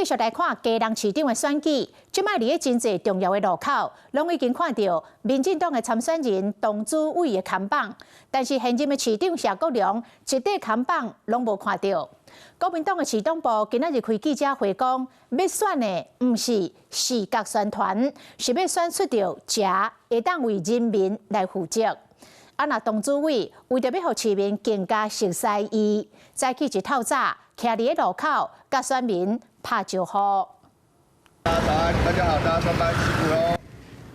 繼續來看基隆市長的選舉，這擺佇咧真濟重要的路口，攏已經看著民進黨的參選人董主委的看板，但是現任的市長謝國樑一塊看板攏無看著。國民黨的市黨部今仔日開記者會講，欲選的毋是視覺宣傳，是欲選出著一个會當為人民來負責。啊，若董主委為著欲予市民更加熟悉伊，早起一透早，徛佇咧路口，佮選民拍招呼。大家早安，大家好，大家上班辛苦囉。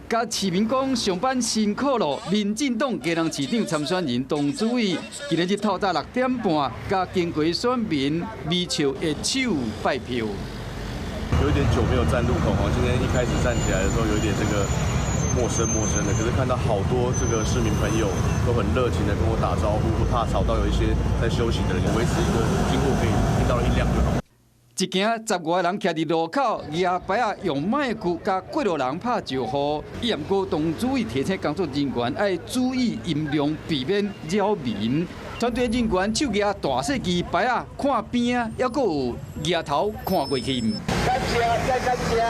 佮市民講上班辛苦囉，民進黨基隆市長參選人董主委今仔日透早6點半，佮經過選民微笑握手拜票。有一點久沒有站路口哦，今天一開始站起來的時候，有一點這個陌生陌生的，可是看到好多這個市民朋友都很熱情的跟我打招呼，不怕吵到有一些在休息的人，維持一個經過可以聽到的音量就好。一行十外个人徛佇路口，舉牌仔用麥克佮過路人拍招呼。伊毋過董主委提醒工作人員愛注意音量，避免擾民。團隊人員手舉大細支牌仔，看邊仔，猶閣有額頭看過去。感謝，再感謝。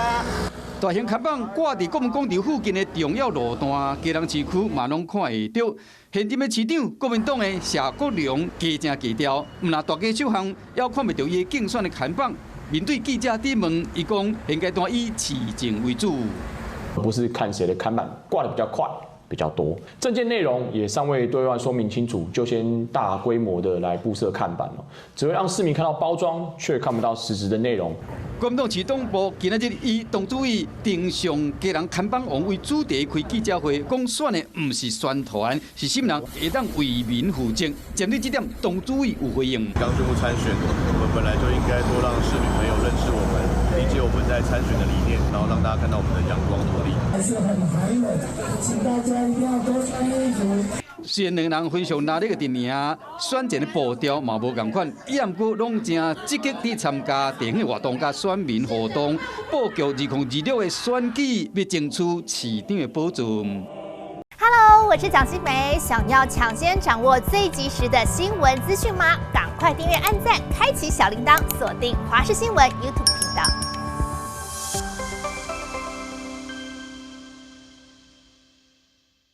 大型看板掛佇國民廣場附近的重要路段，基隆市區嘛攏看會著。現任的市長國民黨的謝國樑加誠低調，毋但大街小巷猶看袂著伊的競選的看板。面對記者質問，伊講現階段以市政為主，不是看誰的看板掛得比較快、比較多，政見內容也尚未對外說明清楚，就先大規模的來佈設看板，只會讓市民看到包裝，卻看不到實質的內容。國民黨市黨部今仔日以董主委登上基隆看板王為主題開記者會，講選的毋是宣傳，是啥物人會當為民負責。針對這點，董主委有回應。剛宣布參選，我們本來就應該多讓市民朋友認識我們，理解我們在參選的理念，然後讓大家看到我們的陽光活力。還是很寒冷，請大家一定要多穿衣服。雖然兩人非常熱烈的陣營，選戰的步調嘛無仝款，伊毋過攏誠積極佇參加地方活動佮選民活動，布局2026的選舉，欲爭取市長的寶座。 Hello，我是蔣新梅，想要搶先掌握最及時的新聞資訊嗎？趕快訂閱、按讚、開啟小鈴鐺，鎖定華視新聞 YouTube 頻道。